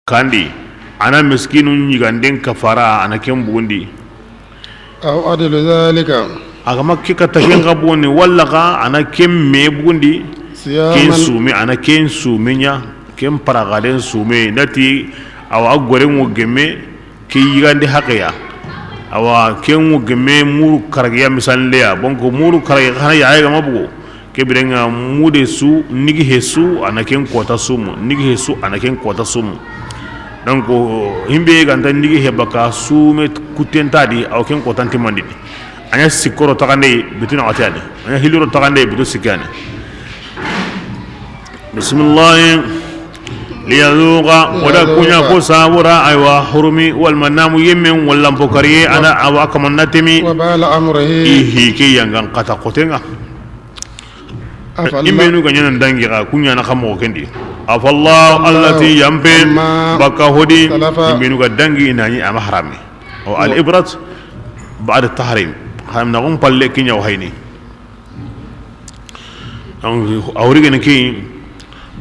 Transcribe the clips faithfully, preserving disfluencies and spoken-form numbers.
kandi, a na miskinu ɲiganden kafara, a na ken bugundi. أو عدل ذلك. A ga ma ke katta ken xa bugundi, walla xa a na ken me bugundi. صياما. Ken sume, a na ken sume ɲa, ken paraxaden sume, nati, awa, a goren ŋo gemme, ke yigande haqe ya. Awa, ken ŋo gemme muru karagiya misalinde ya. Bon, ko muru karagiya xana ya, a ga ma bugu. Ke birenŋa mude su, nigihe su, a na ken kota sumu, nigihe su, a na ken kota sumu. Donc, himbe ga nta nigihe baka sume kutentadi, aw ken kota ntimandini. A ɲa sikkoro taxande, bitu na watiyani. A ɲa hiliro taxande, bitu sikkani. Bisimilahi. Liyazuqa, o da kuɲa ko sabura, aywa, hurumi, walma namu yemmen, wallan pokariye, ana awa kamanna temi. وبال أمره. Ihi ke yangan kata kotenga. Afallah. Imbenu ga ɲana dangi ga kuɲa na kamo kendi. Afallah, Allah ti yampe, amma baka hodi, salafa. Imbenu ga dangi nani ama harami. O al ibrat ba'da tahrim. Haram na gum palle kinya wahayni. Donc, a wori gene ke,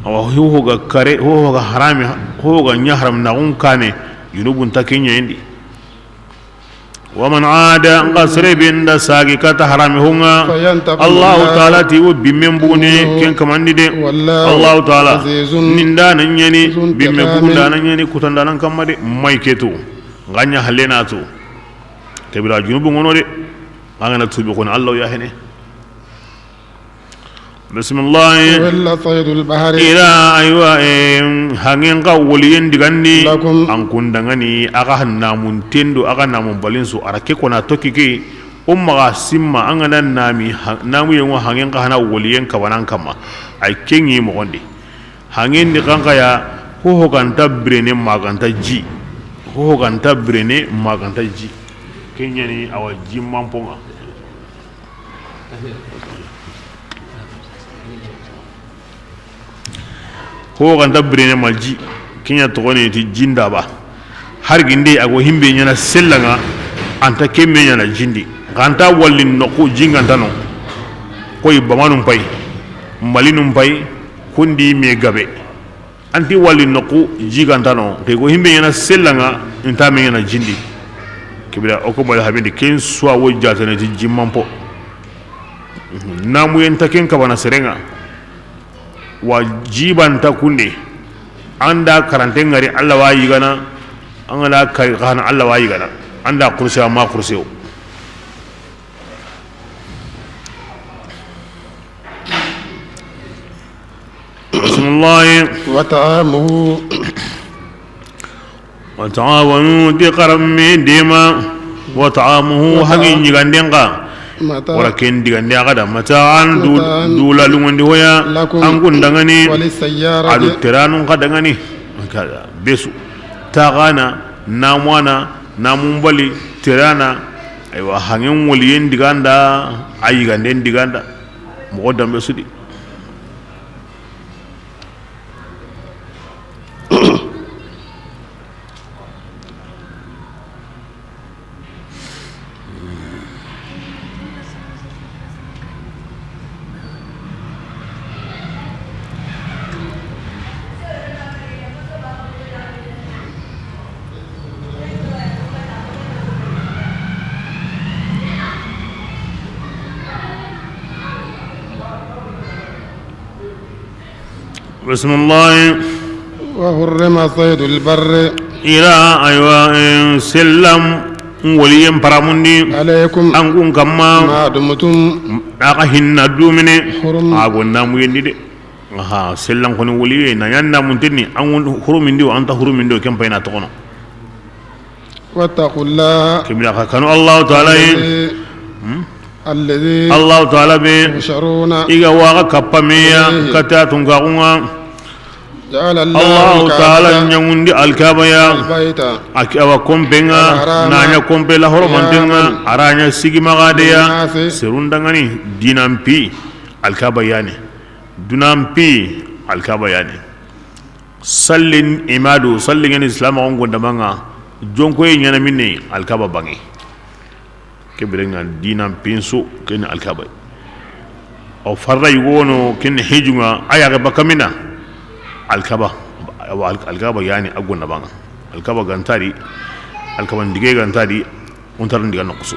awa, ho ga kare, ho ga harami, ho ga ɲa haram na gum kane, junubun ta kinya indi. Wa man aada, nga sere be nda sagi kata harami hunga. Fayantaqim. Allahu Taala ti wo bimmen bugune, minhu, ken kamandi de. Wallahu, Allahu Taala, azizun, ninda na ɲani, zuntiqamin, bimme bugunda na ɲani, kutanda nan kamma de, may ketu. Nga ɲa halena tu. Kebira junubu ngono de. Angana tubi kono Allah ya hene. Bisimilahi. Uhilla saydul bahri. Ila, aywa, em, hangen ka woliyen digandi. Lakum. An kun dangani, aga namun tendo, aga namun balinsu, ara ke kona toki ke, o maga simma, an gana nami, ha-, namu yengo hangen ka hana woliyen kabanan kama. Ay kengi mogondi. Hangen di kanka ya, ho ho ganta birene maganta ji. Ho ho ganta birene maganta ji. Kenyani awa jimman ponga. Ho ganta birene ma ji, kenya togone ti jinda ba. Har ginde ago himbe ɲana sellanga, anta kemme ɲana jindi. Ganta walli noku jingantano. Koy bamanum pay, malinum pay, kundi me gabe. Anti wali noku jigantano, ke go himbe ɲana sellanga, inta me ɲana jindi. Kibira o ko bal habindi ken suwa wo jatane ti jimmanpo. Namu yenta ken kabana serenga. Wa jibanta kunde. Anda karante ngari Allah wa yigana, angana kari kana Allah wa yigana. Anda kursi ma kursi o. Bisimilahi. وطعامه. وطعامه, di xaramme dema. وطعامه, hagi ɲiganden ka. متاعا. Wara ken digande a gada. متاعا, du, متاعا, dula lungondi hoya. لكم. An kun dangani. وللسيارة. Adu teranun ka dangani. Kada besu. Taxana, namuana, namun bali, terana. Aywa, hangen woliyen diganda, a yiganden diganda. Moxo dambe sudi. Bisimilahi. وحرم صيد البر. Ila, aywa, eh, sellam woliyen paramundi. عليكم. An kun kamma. ما دمتم. A ga hinna dumine. حرم. A go namu yendi de. Aha, sellan koni woliye, na yan namun tenni, an kun hurumindi o, anta hurumindi o, ken payna toxono. واتقوا الله. Kibila ka kanu Allahu Taala ye. الذي. Hmm? الذي. Allahu Taala be. تحشرون. I ga waga kappa meya, إليه. Kata tunkaxunga. جعل الله. Allahu Taala الكعبة. Ɲaŋundi Alkaba ya. البيت. A ki awa kompenga, الحرام. Na ɲa kompe la horomantenga, قياما. A ra ɲa sigimaxadeya, للناس. Serun dangani, dinan pi, Alkaba yani. Dunan pi, Alkaba yani. Sallin imadu, sallin ŋa ni Islam ŋa gonda manga, jonkoye ɲana minne, Alkaba bange. Ke birenga dinan pinso, ken Alkaba. Aw farra yugo wono, ken hijunga, a yaxe baka mina, Alkaba. Awa, al-, Alkaaba yani a gonna baŋa. Alkaaba ga nta di, Alkaaba n dige ga nta di, o nta ri n diga noxo su.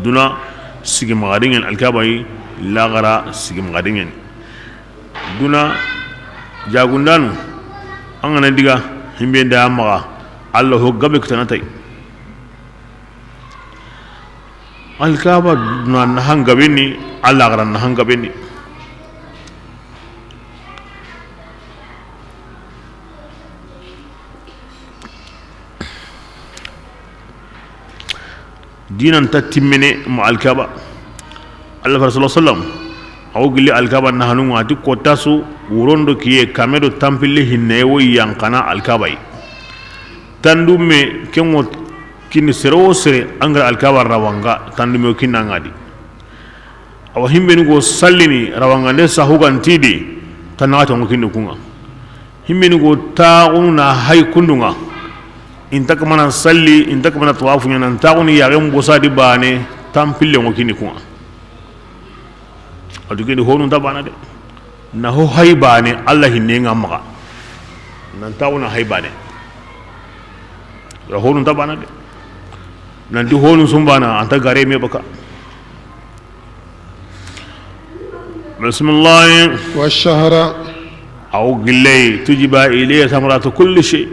Duna sigi maxa di ɲa ni, Alkaaba yi, laxara sigi maxa di ɲa ni. Duna jaagundanu, an ga na diga himbe nda maxa, Alla ho gabe kitana tay. Alkaaba na nahan gabe ni, Alla gara nahan gabe ni. Dinan ta timmene ma Alkaaba. Alla fara sallallahu alaihi wasallam, a wo gilli Alkaaba nahanun ŋa, a ti koota su, wuron do kiye, kame do tanpille hinne wo yanqana Alkaaba yi. Tandume ken ŋo kini sere wo sere, an gara Alkaaba rawaŋa, tandume wo kinna ŋa di. Awa, himbeni go sallini, rawaŋande sahu ga nti di, tannaxate ŋo kini kuŋa. Himbeni go taxunu na hay kunduŋa, inta kamana salli, inta kamana tawafu ɲana, taxunu yaxen bosa di bane, tanpille ŋo kini kuŋa. A dugeni honu nta bana de. Na ho hay bane, Alla hinne ŋa maxa. Nan taxuna hay bane. Ya honu nta bana de. Nanti honu sumbana, anta gare me baka. Bismillah. والشهر. Aw gilley, تجبى إليه ثمرات كل شيء.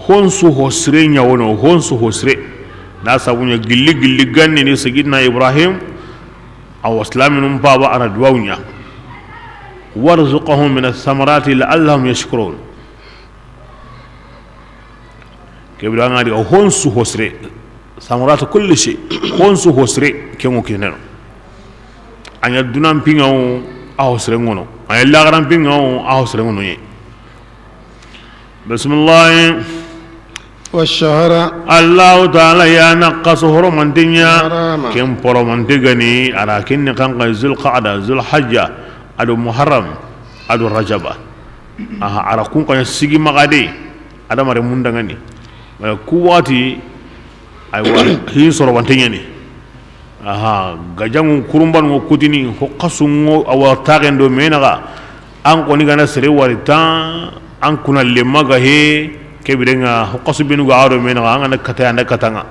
Honsu ho sire ɲa wono, honsu ho sire. Na sabu ɲa gilli, gilli ganni ni Sayyidina Ibrahim, awa silaminun paba, a na duwawu ɲa. وارزقهم من الثمرات لعلهم يشكرون. Kebira ŋa di, honsu ho sire. ثمرات كل شيء. Honsu ho sire, ken ŋo kineno. A ɲa dunan piŋa wo, a ho sire ŋono. A ɲa laxaran piŋa wo, a ho sire ŋono ye. Bismillah. والشهر. Allahu Taala ya na xaso horomante ɲa. الحرام. Ken poromante gani, a ra ken ni xanxa Zulqaada, Zulhajja, a do Muharram, a do Rajaba. Aha, a ra kun xa ɲa sigi maxa de, adamare mundaŋani. Wala ku waxati, aywa, hin sorobante ɲani. Aha, gajaŋu kurunbanu ŋo kutini, ho xasu ŋo awa taxen do me naxa. An xoni gana sere wari tan, an kuna lemma ga he, kebire ŋa ho xasu benu ga aro me naxa, an gana kata anda kataŋa.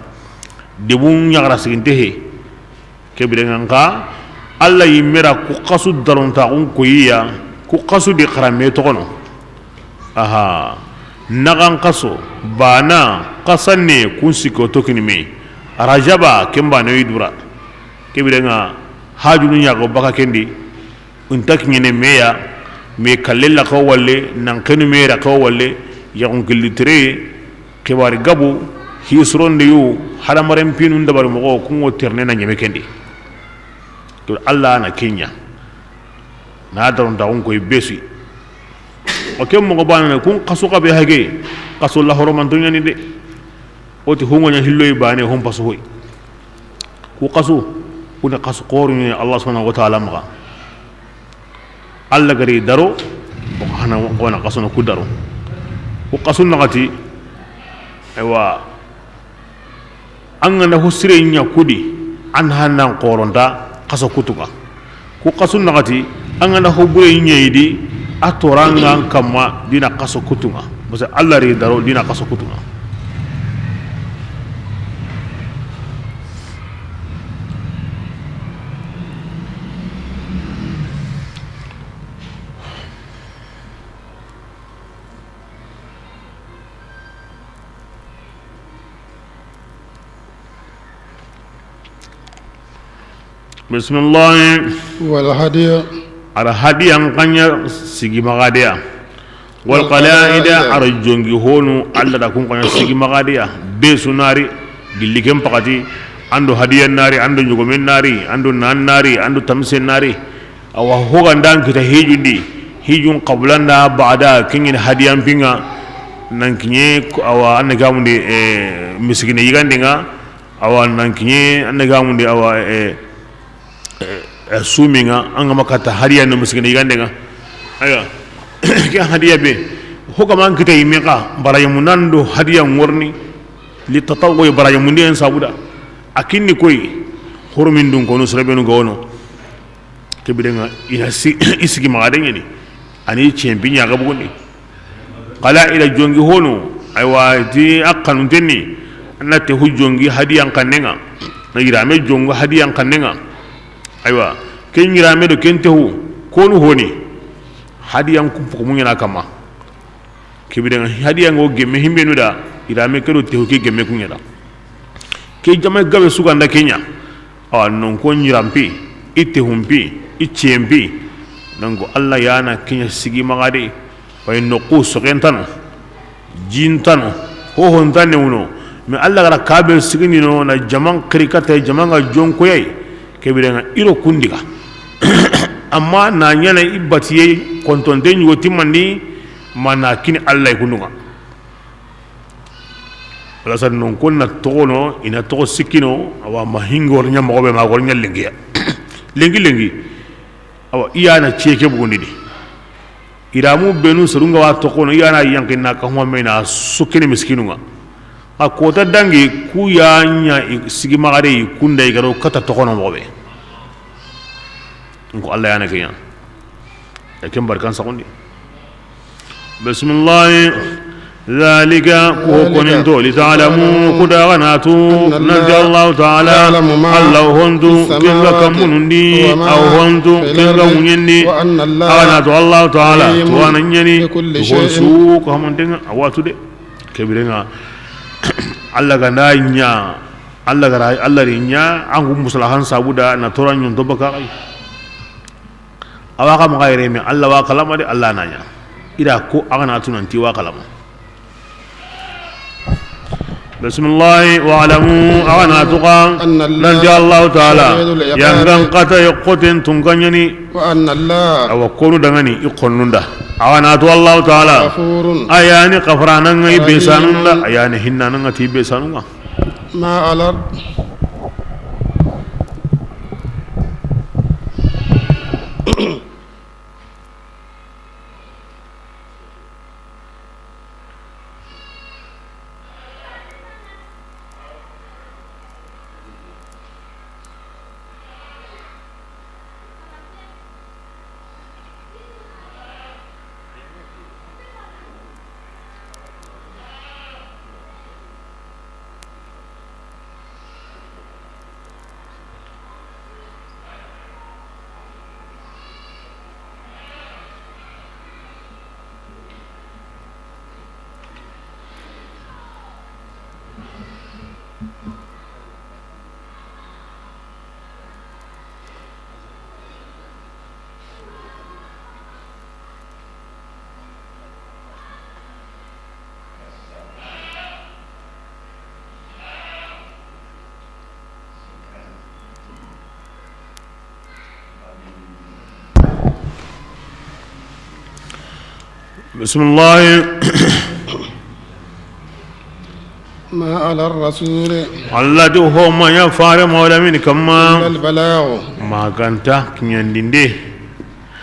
Debun ɲaxara siginte he. Kebire ŋa nxa, Alla yimme ra ku xasu darontaxun koyiya, ku xasu di xara me toxono. Aha, naxan xaso, bana, xasanne, kun sikko tokini me. Rajaba, ken bane yi dura. Kebire ŋa, hajunu ɲaxo baka kendi, unta kiɲene meya, me kalle laxo walle, nan xenu me raxo walle, yaxun killi tere, xibari gabu, hi soronde yu, hadamaren pinu ndabari moxo, kun ŋo terne na ɲeme kendi. To Alla na ke ɲa. Na darontaxun koy besu. O ken moxo bane, kun xasu xa be hage, xasu la horomanto ɲani de. O ti hungo ɲa hilloy bane, hon pasu hoy. Ku xasu, kuni xasu xoru ni Allah subhanahu wa ta'ala maxa. Alla gari daro, o hana xona xasono ku daro. Ku xasu naxati, aywa, an gana ho sire ɲa kudi, an hanan xoronta xaso kutuŋa. Ku xasu naxati, an gana ho bure ɲeyidi, a torangan kamma dina xaso kutuŋa. Parce que Alla ri daro dina xaso kutuŋa. Bismillah. والهدي. A ra hadiyan xa ɲa sigi maxa de ya. والقلائد. A ra jongi honu, Alla da kun xa ɲa sigi maxa de ya. Be su nari, gilli ken paxati, ando hadiyan nari, ando ɲogomen nari, ando nan nari, ando tamsen nari. Awa, hogandan kita hijundi, hijun qabla nda ba'da, ken ɲi hadiyan piŋa, nan kiɲe, awa, an na gamundi, eh, miskine yigande ŋa, awa, nan kiɲe, an na gamundi, awa, eh, eh, eh, sumi ŋa, an ga ma kata hadiya no miskine yigande ŋa. Aywa, ke hadiya be, hogaman kita yimme xa, baraji mundan do hadiya ŋorni, li tatawwu baraji munden sabuda, a kinni koy, hurumin dun kono, sere benu ga wono. Kebire ŋa, i na si, i sigi maxa de ɲani. Ani cempi ɲa ga bugundi. Ala ila jongi hono, aywa, ti a xanunten ni, na tehu jongi hadiyan xannen ŋa, na yirame jongi hadiyan xannen ŋa. Aywa, ke yirame do ken tehu, konu honi, hadiyan ku fuku muɲana kama. Ke biren ŋa hadiyan ŋo gemme himbenu da, yirame ke do tehu ke gemme kuɲana. Ke jama gabe suganda kenya. Awa, non ko ɲirampi, i tehumpi, i cempi. Donc Allah yana kiɲa sigi maxa de. Way noqu soxentano, jintano, hohontane wuno. Mais Allah gara kabe sigini no na jaman xiri kata, jaman ga jonkoyay. Ke biren ŋa iro kundiga. Amma na ɲana i batiye kontonte ɲugo timmandi, ma na kini Allah kundunga. Wala sa non ko na toxono, ina toxo sikkino, awa ma hingor ɲa moxo be ma gor ɲa lengiya. Lengi lengi. Awa, i yana ceke bugundini. Iramu benu serunga wa toxono, i yana yankinna ka huma mena sukini miskinunga. A kota dangi ku ya ɲa i sigi magare i kunda i garo kata toxono moxo be. Nko Allah yana kiɲa. E ken barkan saxundi. Bismillahi. Dhalika, ko koninto, lita'lamu, ku da ganatu, nanti Allah Ta'ala, Allah hontu, kinga kamunundi, aw hontu, kinga munyendi, aganatu Allah Ta'ala, tuwana nyani, honsu, ko hamantenga, awatu de, kebirenga, Allah ganda nya, Allah gara, Allah ri nya, angu musalahan sabuda, na toran nyonto baka. Awa xa maxa yere me, Allah wa kalama de, Allah na ɲa. Ida ko a gana tu nanti wa kalama. Bismillahi wa'lamu, a gana tu xa, nanti Allah Ta'ala, yangan kata yokoten tunga ɲani. Awa konu dangani i konnunda. A gana tu Allah Ta'ala, ayani kafrananga i besanunda, ayani hinnananga ti besanunga. ما على بسم الله. ما على الرسول. Alla ti ho ma ɲa fare mawla min kamma. إلا البلاغ. Ma ganta kiɲandinde.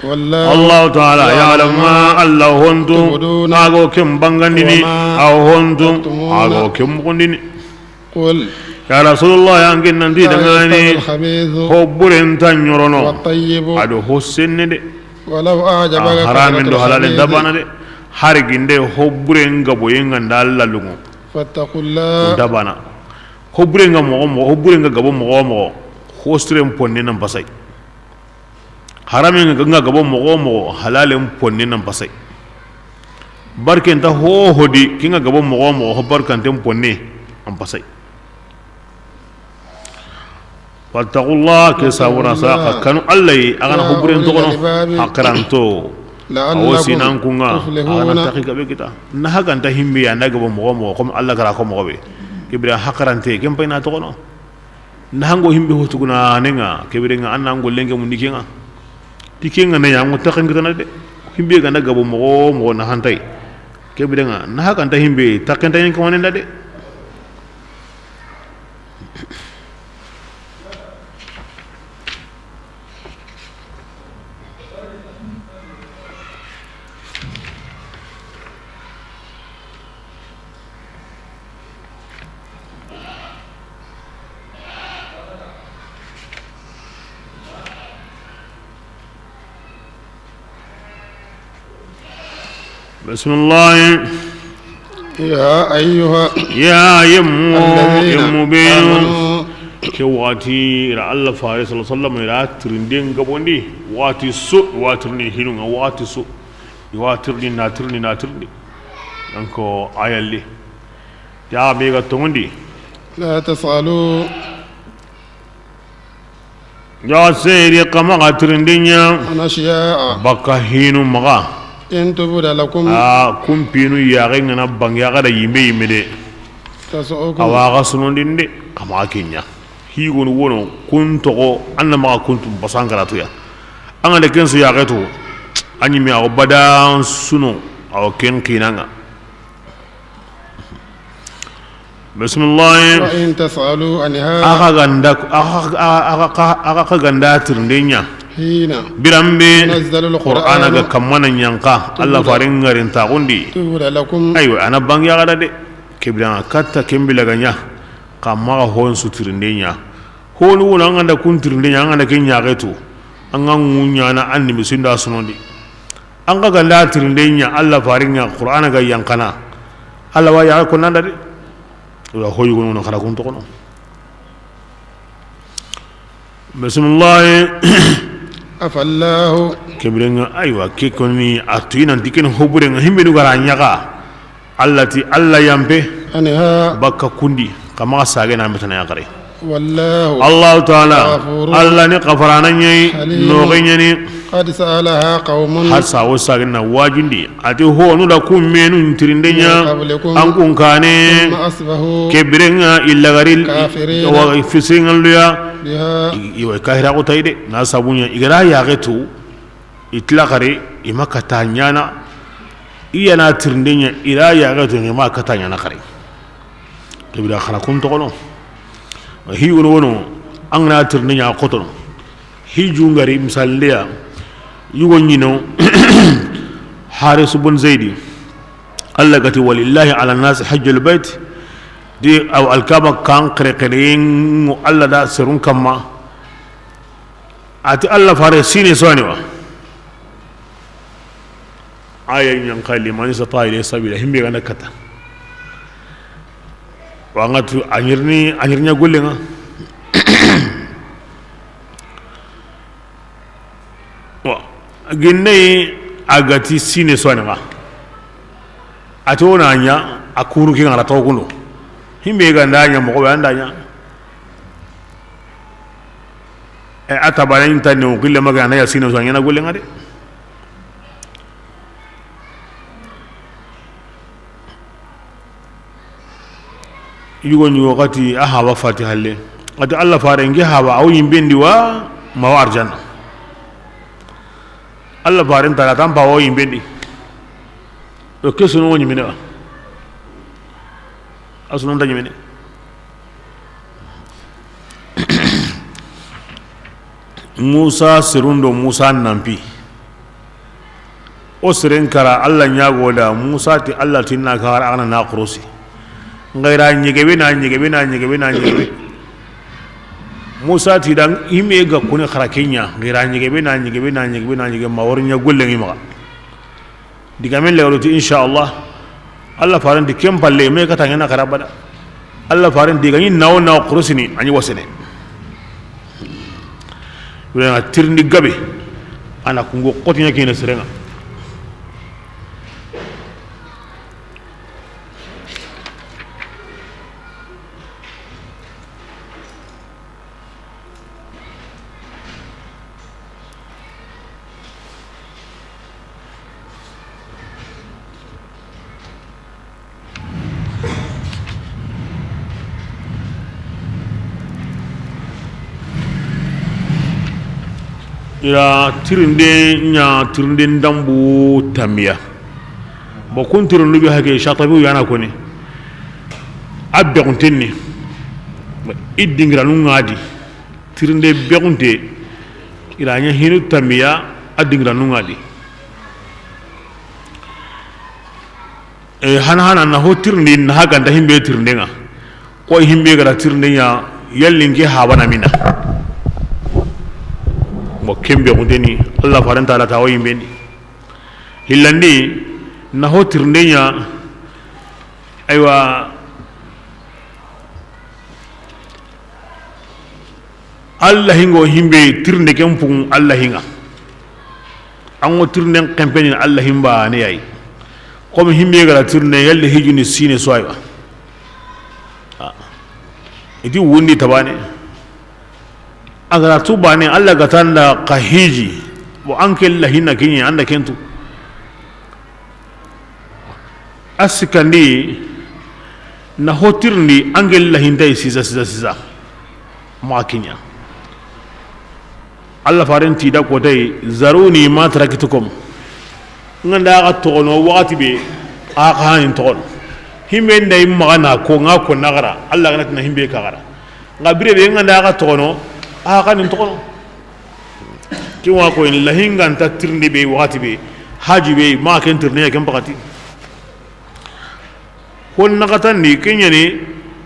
والله. Allahu taala يعلم ما. Alla hontu. تبدون. Ago ken bangandini. وما. Ago hontu. تكتمون. Ago ken mugundini. قل. Ya Rasulullah, an ken nanti dangani. لا يستوي الخبيث. Ho buren ta ɲorono. والطيب. Ado ho senne de. ولو أعجبك. A haramen do كثرة halalen الخبيث. Dabana de. Hari ginde ho buren ga boyen ga nda Alla lungo. فاتقوا الله. Dabana. Ho buren ga moxo moxo, ho buren ga gabo moxo moxo. Ho siren ponne nan pasay. Haramen ga gabo moxo moxo, halalen ponne nan pasay. Barken ta ho ho di, ken ga gabo moxo moxo, ho barkanten ponne an pasay. Wattaqullah, ke sabura sa, xa kanu Alla yi, a gana ho buren toxono, haqiranto. Awo sinan kunga, a gana taxi gabe kita. Na haganta himbe ya nda gabo moxo moxo, comme Alla gara ko moxo be. Kibira haqirante, ken pay na toxono. Na hango himbe ho tuguna nenga, kebirenga anna ngo lenge mundi kenga. Ti kenga ne ya ngo taxen kitana de. Himbe ganda gabo moxo moxo na hantay. Kebirenga na haganta himbe taxen tayen ko nenda de. Bisimilahi. Ya ayyuha. Ya yemmu, الذين yemmu be. آمنوا. Ke waxati, i ra Allah faare, sallallahu alaihi wasallam, i ra tirinden gabondi. Waxati su, i wa tirini hinu ŋa, waxati su. I wa tirini, na tirini, na tirini. Donc, ayalli. Ya be ga tongondi. لا تسألوا. Ya seyri, xa maxa tirindin ɲa. عن أشياء. Baka hinu maxa. إن تبد لكم. A kun pinu yaxe ŋa na bange, yaxa da yimbe yimbe de. تسؤكم. Awa xa sunondin de, xa maxa ken ɲa. Higonu wono, kun toxo, an na maxa kun tu basankaratu ya. An ga da ken su yaxe to, an ɲi me awa badan suno, awa ken xinanga. Bisimilahi. وإن تسألوا عنها. Axa ganda, axa, axa, axa, axa ganda tirinde ɲa. حين. Biranbe. ينزل القرآن. Qur'ana ga kammana ɲanka. Allah farin ŋarin taxundi. تبد لكم. Aywa, a na bange axa da de. Ke biran katta ken bila ga ɲa. Xa maxa hon su tirinde ɲa. Honu wona an ganda kun tirinde ɲa, an ganda ken ɲaxe tu. An ga ŋuɲana an ni misinda sunondi. An ga ganda tirinde ɲa, Allah farin ŋa Qur'ana ga yankana. Allah wa ya ko nanda de. Wa hoyu gono xara kun toxono. Bisimilahi. Afallahu. Ke biren ŋa, aywa, ke koni a tu i nan ti ken hoburen ŋa, himbe du ga ra ɲaxa. Allah ti, Allah yampe. Anha. Baka kundi, xa maxa sage na metana ya xare. Wallahu. Allahu taala. Ghafurun. Allah ni xafarana ɲa yi, halim. Noxe ɲa ni. Qad sa'alaha qawmun. Har sa wo sage na wajundi. A ti honu da kun menu tirinde ɲa. Min qablikum. An kun kane. Thumma asbahu. Ke biren ŋa i lagari. Kafirin. Wa fisirinŋa luya. Biha. I, i wa kahira ko tayde. Na sabu ɲa, i ga ra yaxe tu. I tila xare, i ma kata ɲana. I ya na tirinde ɲa, i ra yaxe to, i ma kata ɲana xare. Ke bira xara kun toxono. Hi wono wono, an ga na tirinde ɲa xotono. Hi jungari, misalindeya, yugo ɲino, Haris bun Zaydi. Allah ga ti, walillahi ala nasi hajjul bayt, di aw alkaba kan xere xere ŋo Allah da serun kamma. A ti Allah fare sine soni wa. Aya ɲan xali, man istata ilayhi sabila, himbe gana kata. Wa ŋa tu a ɲirni, a ɲirɲa golle ŋa. Wa ginne a ga ti sine soni ŋa. A ti wona ɲa, a kuru ki ŋa ra toxo kundo. Himbe ga nda ɲa, moxo be a nda ɲa. E, a tabane nta ne o gille maga na ya sino so ɲana golle ŋa de. Yugo ɲugo xati a haba fati halle. Xati Allah fare nge haba aw yimbendi wa ma wa arjanna. Allah fare nta la tampa wa yimbendi. O ke sunu woni mine wa. A sunu nta ɲimene. Musa serundo Musa nampi. O seren kara Allah ɲago da Musa ti Allah tinna ka har ana na korosi. Ngaira ɲegebe na ɲegebe na ɲegebe na ɲegebe. Musa ti dan ime ga kuni xara kenya ngaira ɲegebe na ɲegebe na ɲegebe na ɲegebe ma wor ɲa golle ngi maxa. Digamen lewroti, inshallah. Allah faren di ken palle, me kata ɲana xara bada. Allah faren di gani nawo nawo xorosini, ani wasene. Wala tirindi gabe, ana kungo xotiɲa kene serenga. Ira tirinde ɲa, tirinde ndambu tambiya. Bon, kun tirindu be hake, Shatibi yana koni. A be kun tenni. I dingiranu ŋa di. Tirinde be kun te. Ira ɲa hinu tambiya, a dingiranu ŋa di. E, hana hana na ho tirindi na ha ganta himbe tirinde ŋa. Ko himbe gara tirinde ɲa, yalli nke habana mina. Mo kembe kunteni, Allah faren taala tawo yimbendi. Hillandi, Na ho tirinde ɲa. Aywa, Alla hingo himbe tirinde ken pun Alla hinga. An go tirinden kempeni Alla himba ne yayi. Comme himbe gara tirinde yalle hijuni sine soyba. Iti wundi tabane. A gara tu bane, Alla ga tanda ka hiji. Bo an ke lahinna kiɲi anda kentu. A sikandi na ho tirindi an ke lahintay sisa sisa sisa. Ma kiɲa. Alla faren ti da kotay, zaruni ma taraktukum. N ga nda xa toxono waxati be, a xa hanin toxono. Himbe nda i maxa na ko nga ko na xara, Alla ga na ti na himbe ka xara. Nga bire be n ga nda xa toxono, a xa hanin toxono. Kin wa ko in lahinga nta tirindi be waxati be, haji be ma ken tirindi ken pakati. Hon naxatandi ke ɲani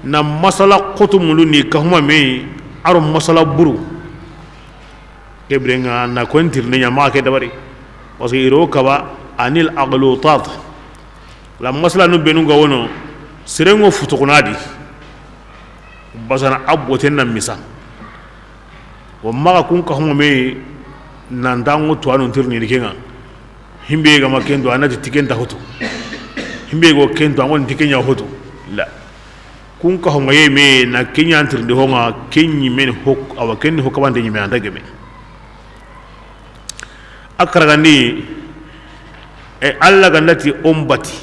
na masala xotu mulu ni kahuma me aro masala buru. Ke birenga na ko tirinde ɲa ma ke dabari. Parce que iro kaba anil aglutat. La masala nu benu ga wono serengo futukunadi. Basana abboten na misa. Wa maxa kun kahuma me nan dango to anu tirindi kenga. Himbe ga ma kendo anati tikenta hoto. Himbe go kento angon tikenya hoto. La. Kun ka honga ye me na kenya antirndi honga kenyi men hok awa kenni hokabande nyi me anda geme. Akara gandi e Alla gandati ombati.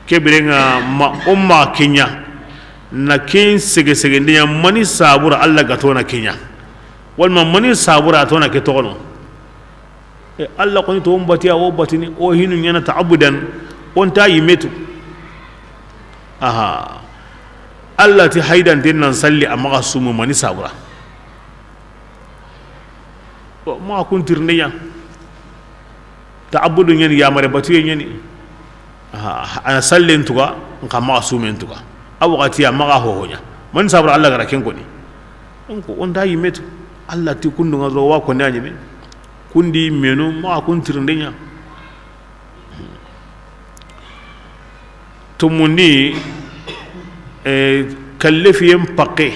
Ke birenga ma umma kenya na ken sege sege ndiya mani sabura Alla gatona kenya. Walma mani sabura atona ke togono. E, Alla koni to, on batiya, o batini, o hinu ɲana ta'abudan, on ta yimetu. Aha. Alla ti haydan den nan salli, a maxa sumu mani sabura. Bon, maxa kun tirinde ɲa. Ta'abudu ɲani, yamare batuye ɲani. Aha, a na sallen tuga, nxa maxa sumen tuga. A waxati a maxa hohoɲa. Mani sabura Alla gara ken koni. Donc, on ta yimetu. Alla ti kundu nga zo wa koni a ɲime. Kundi menu maxa kun tirinde ɲa. Tumundi, eh, kallefiyen pakke.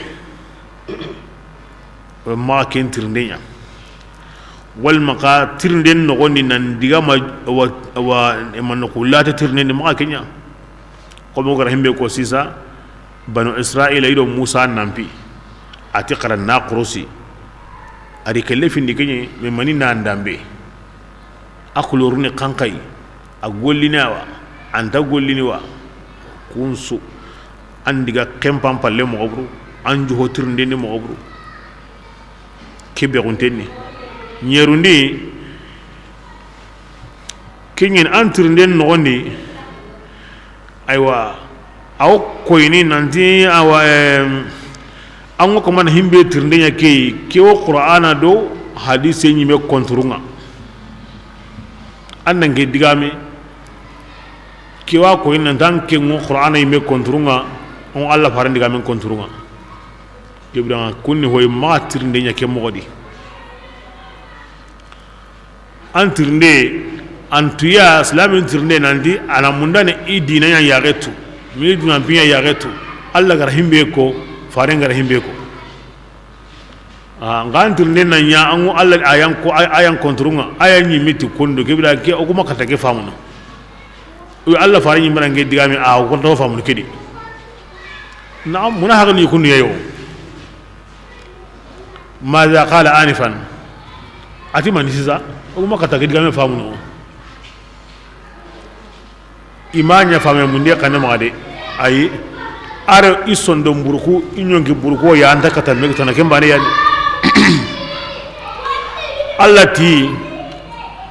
Maxa ken tirinde ɲa. Walma xa tirinden noxondi nan digama wa, wa, ma noxu lata tirinden maxa ke ɲa. Komo gara himbe ko sisa. Banu Israila i do Musa nampi, a ti xara na xorosi, a di kelle findi keɲe, me mani na ndambe, a kuloruni xanxayi, a gollini awa, a nta gollini wa, kunsu, an diga kempan palle moxo buru, an joxo tirindeni moxo buru. Ke bexuntenni ɲerundi. Keɲen an tirinden noxondi. Aywa, aw koyini nanti awa, em, an ŋo kamana himbe tirinde ɲa ke, ke wo Qur'ana do hadise ɲime konturunga. An nan ke digame, ke wa koyini nanti an ke ŋo Qur'ana ɲime konturunga, on Alla faren digamen konturunga. Ke biranŋa kunni hoy maxa tirinde ɲa ke moxo di. An tirinde, an tuya, silamin tirinde nanti, a na mundane i dina ɲa yaxe tu, mi duna piɲa yaxe tu, Alla gara himbe ko, faren gara himbe ko. A, nga an tirinde na ɲa, an ŋo Alla ayan ko, ay-, ayan konturunga, ayan ɲimiti kondo, ke bira ke, o kuma kata ke famuna. O Alla faren ɲimana nge digame, a, o konto famuna kedi. Naam, muna haga ni kunu yayo. Maza qala anifan. A ti mani sisa, o ma kata ke digame famuno. I ma ɲa fame munde kane maxa de. Ayi. Are i sondo mburuku, i ɲonki buruku ya anta kata me tana ken bane yani. Alla ti,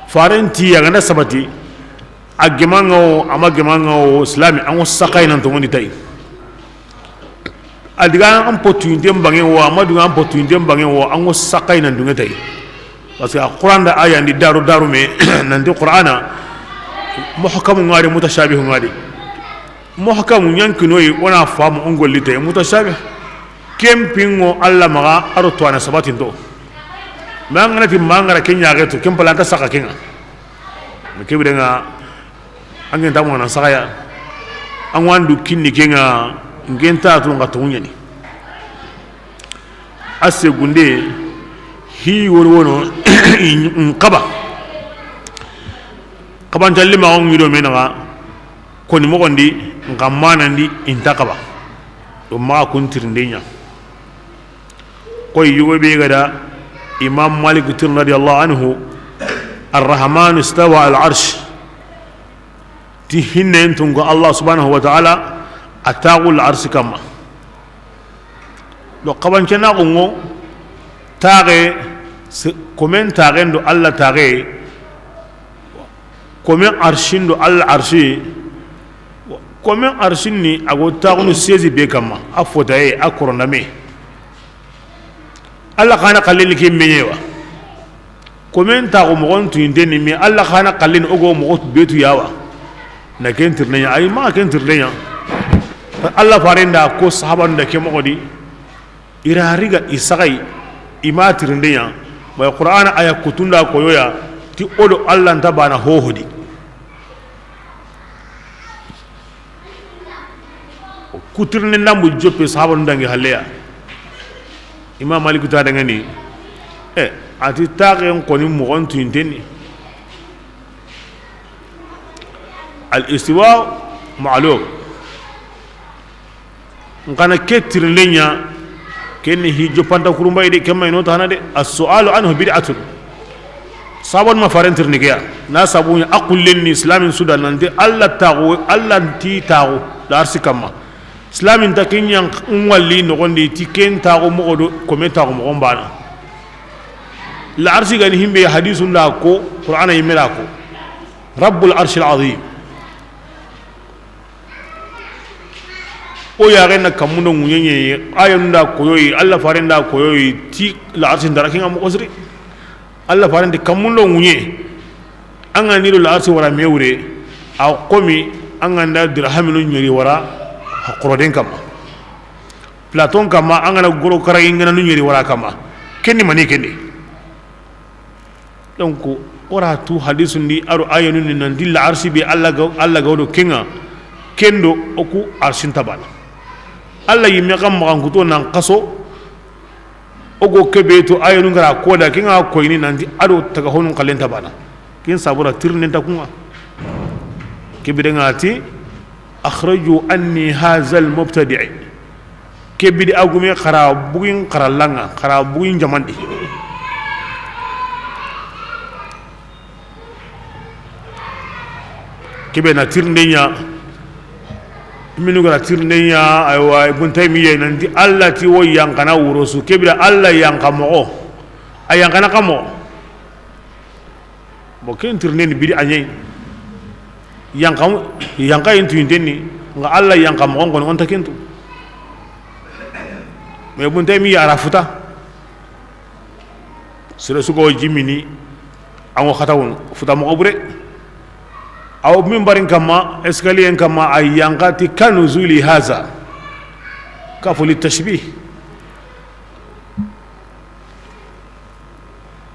faren ti ya ganda sabati. A gemanga wo, a ma gemanga wo, silami, an ŋo saxay nan toŋondi tay. A diga an potuyinten bangen wo, a ma duga an potuyinten bangen wo, an ŋo saxay nan dunge tay. Parce que a Qur'an da aya ndi daru daru me, nanti Qur'ana, muhkamu ngari, mutashabihu ngari. Muhkamu ɲankinoyi, o na famu on golli tay, mutashabih. Ken pingo Alla maxa, a ro to ana sabatinto. Ma ngana ti ma ngara ken ɲaxe to, ken palanta saxa kenga. Ke birenŋa, An ken ta mana saxaya. An wa an du kinni ke ŋa, n ken ta tu n xa toŋu ɲaani. A segunde, hi wono wono, n xaba. Xabantalle ma ŋa ŋido me naxa, koni moxondi, n xa manandi, i nta xaba. Do maxa kun tirinde ɲa. Koy yugo be ga da Imam Malik tirindi radiyallahu anhu, Arrahmanu istawa al arsh. Ti hinnen tunko Allah subhanahu wa ta'ala, a taxu la arsi kamma. Do xabancenaxu ŋo, taxe, se-, komen taxen do Allah taxe, komen arsin do Allah arsi, komen arsin ni a go taxunu sezi be kamma, a fotaye, a korondame. Allah xa na xallen ni ke meɲe wa. Komen taxu moxon tuyinte ni, mais Allah xa na xallen ni o go moxo be tu ya wa. Na ken tirinde ɲa, ay ma ken tirinde ɲa. Allah faren da ko sahabanu da ke moxo di, i ra riga i saxay, i ma tirinde ɲa. Bay Qur'ana aya kutunda koyoya, ti o do Allah nta bana hohodi. Ku tirinde ndambu joppe sahabanu dangi halleya. Imam Maliku ta dangani. E, a ti taxen koni moxon tuyinten ni. Al istiwa ma'lum. N xa na ke tirinde ɲa, ken ni hi joppanta kurumbayi de, ken ma i no taxana de. As-su'alu anhu bid'atun. Sabon ma faren tirindi ke ya. Na sabu ɲa a xullen ni islamin su da nanti Allah taxu, Allah nti taxu la arsi kamma. Islamin ta ken ɲa n walli noxondi ti ken taxu moxo do, kome taxu moxon bana. La arsi gani himbe hadisun da ko, Qur'ana yimme da ko. Rabbul arshil azim. O yaxen na kammun do ŋuɲeɲe, ayanun da koyoyi, Allah faren da koyoyi, ti la arsi ndara ken ŋa moxo siri. Allah faren ti kammun do ŋuɲe, an ga ni do la arsi wara me wure, a xomi an ga nda dirhaminu ɲeri wara xoroden kamma. Platon kamma an ga na goro kara i n ga na nu ɲeri wara kamma. Ken ni mani ken di. Donc, o ra tu hadisun di, a do ayanun ni nanti la arsi be Allah ga, Allah ga do ken ŋa, ken do o ku arsin ta bana. Allah yimme xa maxan kuto nan xaso, o go kebe to ayanun ga ra ko da ken ŋa koyini nanti a do taga honun xallen ta bana. Ken sabura tirinde nta kun ŋa. Kebe de ŋa ti, akhraju anni hazal mubtadi'i. Ke bidi a gume xara bugin xara langa, xara bugin jamandi. Kebe na tirinde ɲa, minu gara tirinde ɲa, aywa, Ibn Taymiya nanti Allah ti wo yanqana wuro su, kebe da Allah yanqa moxo, a yanqana xa moxo. Bon, ken tirinde ni bidi a ɲa yi. Yanqa, yanqa yin tuyinten ni, nga Allah yanqa moxon koni, o nta ken tu. Mais Ibn Taymiya a ra futa. Sere su go jimini, an go xatawun, futa moxo bure. Aw minbarin kamma, escalier kamma, a yanqa ti ka nuzuli haza. Kafu li tashbih.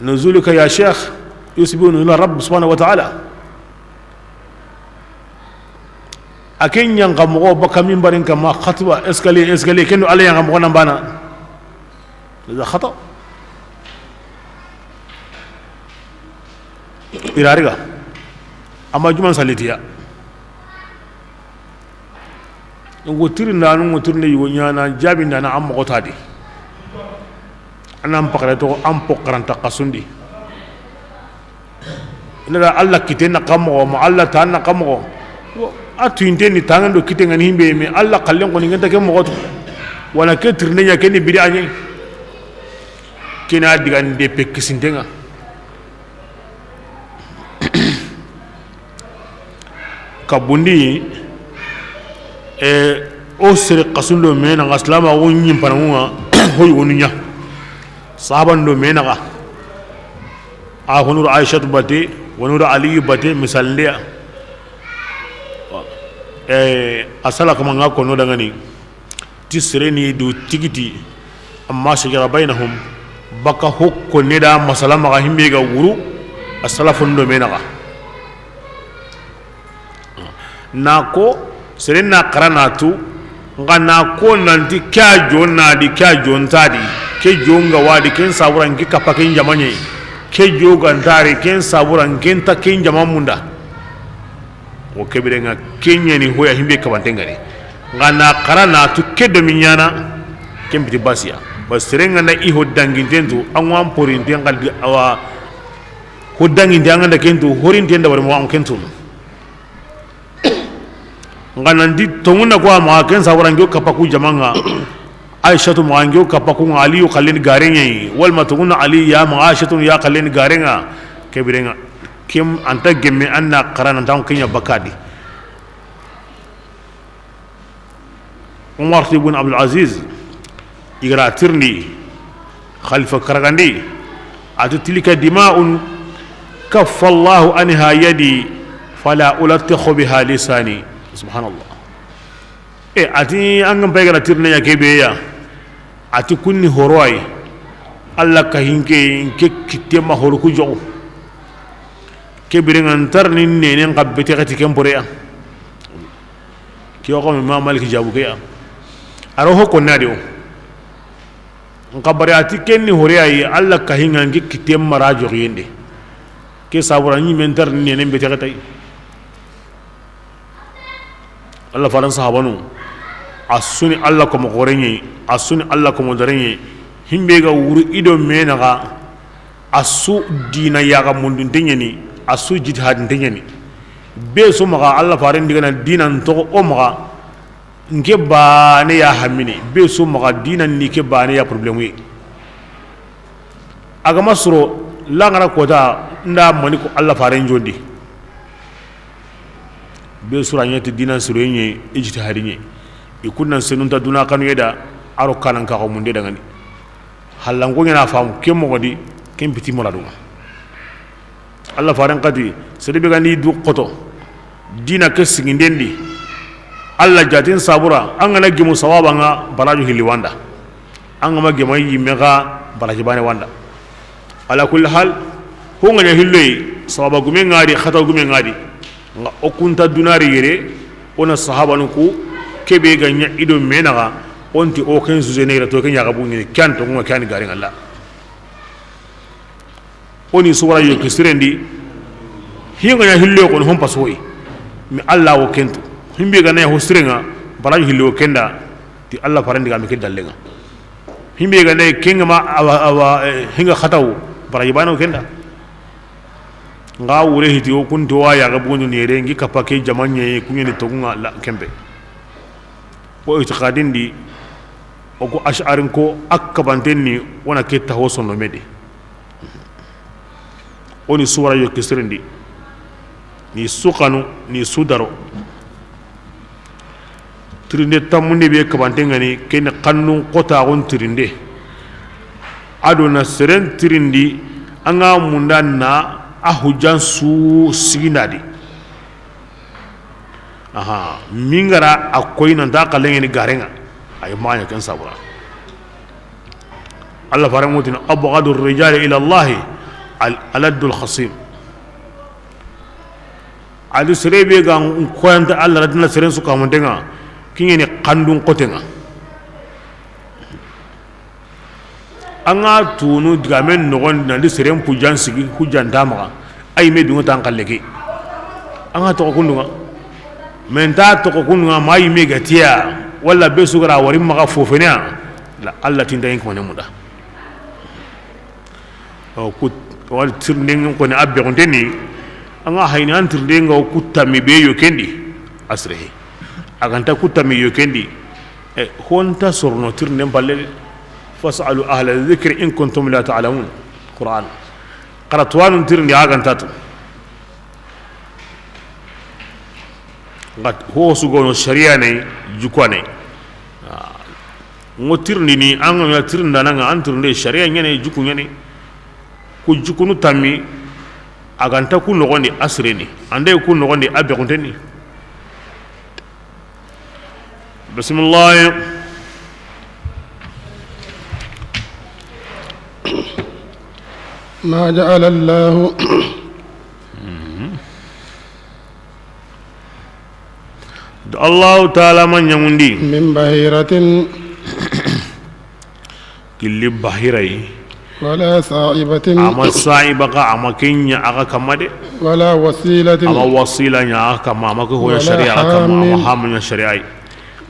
Nuzuluka ya sheikh yushbihu nuzula Rabb subhanahu wa ta'ala. A ken yanqa moxo baka minbarin kamma xatba escalier, escalier, ken do Allah yanqa moxo nan bana. Hada khata. I ra riga. Amma juman salitiya. Ngo tirindanu, ngo tirinde yugo ɲana, jabindana an moxo tadi. Anan pakare to, an po karanta kasundi. Ina da Allah kite na xa moxo, ma Allah ta na xa moxo. A tuyinte ni tangen do kite ngani himbe, mais Allah xallen koni ngenta ke moxo to. Wala ke tirinde ɲa, ke ni bidi a ɲa. Kina digande pe kisintenga. Kabundi, e, o sere xasundo me naxa silamaxu ɲimpanaŋu ŋa, hoy wonu ɲa. Sahaban do me naxa. A honuru Aishatu bate, wonuru Aliyu bate, misalindeya. E, a sala kama ŋa kono dangani. Ti sere ni du tigiti, amma shajara baynahum, baka hokko ne da masala maxa himbe ga wuru, a salafun do me naxa. Na ko, sere na xara na tu, nga na ko nanti ke a jo na di, ke a jo nta di, ke jo nga wa di, ken sabura nke kappa ken jamaɲe, ke jo ga nta ri, ken sabura nke nta ken jama munda. O ke bire nga, ke ɲa ni hoya himbe kabante nga ni. Nga na xara na tu ke do mi ɲana, ken piti basiya. Ba sere nga na i ho danginten tu, an wan porinten kaldi awa, ho danginten an ga nda ken tu, horinten da wari mo an ken tu. Nga nanti tonguna ko ama ken sabura nge o kappa ku jamanga. Aishatu ma nge o kappa ku nga Aliyu xallen ni garenŋe, wala ma tonguna Ali ya ma Aishatu ya xallen ni garenŋa. Ke bire nga, kem anta gemme anna xara nan tan kenya bakadi. Umar ibn Abdul Aziz, i ga ra tirindi, xalifa karagandi, a ti, "Tilka dima'un kaffa Allahu anha yadi, fala ulattiqu biha lisani." Subhanallah. E, a ti, an ga n pay ga ra tirindi ya ke be ya, a ti, "Kunni horo ay, Allah ka hinke, nke kitte ma horo ku joxo." Ke bire nga nta ri ni nenen xa bete xati ken pore ya. Ke o xo mi ma Malik jabu ke ya. A ro ho ko na di o. Nka bari a ti ken ni hore ayi, Allah ka hinga ngi kite mara joxiyende. Ke sabura ni men tar ni nenen bete xatay. Allah faran sahabanu. A su ni Allah ko mo xoreɲe, a su ni Allah ko mo dareɲe. Himbe ga wuru i do menaxa. A su dina yaxa mundunte ɲeni, a su jitihadinte ɲeni. Be su maxa Allah faren digana dina ntoxo o maxa, nke bane ya hamini. Be su maxa dina ni ke bane ya problème yi. A ga ma soro langara kota nda mani ko Allah faren jondi. Be sura ɲeti dina suro ɲe, ijtihadi ɲe. I kunnan senunta duna kanu yeda, a ro kanan ka ko munde dangani. Hallanko ɲana famu ke moxo di, ken piti muradunga. Allah faren xati, sere be gani du xoto, dina ke siginden di, Allah jatin sabura, an gana gemu sawaba nga baraju hilli wanda. An gama gema yimme ga baraji bane wanda. Ala kulli hal, ho nga ɲa hilloyi, sawaba gume ngadi, xata gume ngadi. Nga o kunta dunari yere, o na sahabanu ku, kebe ga ɲa i do menaxa, o nti o ken sujene yere to ken ɲaxa buɲini, ken to nga ken gari ngalla. O ni suwara yo ke sirendi, hinga ɲa hillo ko hon pasoyi. Mi Allah wo kentu. Himbe ga na ho sirenga, baraju hillo kenda, ti Allah farandi ga mi ke dallenga. Himbe ga na kenga ma awa, awa, eh, hinga xataw, baraju bano kenda. Nga wure hiti o kunto wa ya ga bono nere ngi kappa ke jamanye kunyeni togunga la kembe. Ko itiqadin di, o ko ash'arin ko akkabanten ni wona ke taho sono medi. O ni suwara yo kisirindi, ni su xanu, ni su daro. Tirinde tammunde be kabante ngani, ken xannun xotaxun tirinde. A do na seren tirindi, an ga munda na a hujjan su siginadi. Aha, mingara a koy nanta xalengeni garenga. Ay maɲa ken sabura. Allah faren mutina, "Abghadu rijali ila Allahi al-, aladdul khasim." Ali sere be ga n koyanta Allah radina seren su kamantenga, kiɲeni xandun xotenga. An ga tunu digamen noxondi nandi seren pujan sigi hujjanta maxa. Ayi me dunga tan xalle ke. An ga toxo kundunga. Men ta toxo kundunga ma yi me gatiya. Walla be sugara wari maxa fofeneya. La Allah tinta yin kone muda. O kut wal tirndengen kone abbe konteni. An ga hayni an tirndenga o kutta mi be yo kendi. Asrehe. A ganta kutta mi yo kendi. E, honta sorono tirnden palle de. "Fas'alu ahla dhikri in kuntum la ta'lamun." Qur'an. Xara tuwanun tirndi a ganta tu. Ngat ho sugono sharia ne, jukwane. Ah. Ngo tirndi ni, an ga tirnda nanga, an tirnde sharia ɲene, juku ɲene. Ku jukunu tammi, a ganta ku noxondi asreni. Ande ku noxondi abbe konteni. بسم الله. ما جعل الله. Allahu taala ma ɲaŋundi. من بحيرة. Gilli bahira yi. ولا سائبة. A ma saiba xa, a ma ken ɲa a xa kamma de. ولا وصيلة. A ma wasila ɲa a xa kamma, a ma ke hoya ولا sharia a xa kamma, a ma هام. Hamu ɲa sharia yi.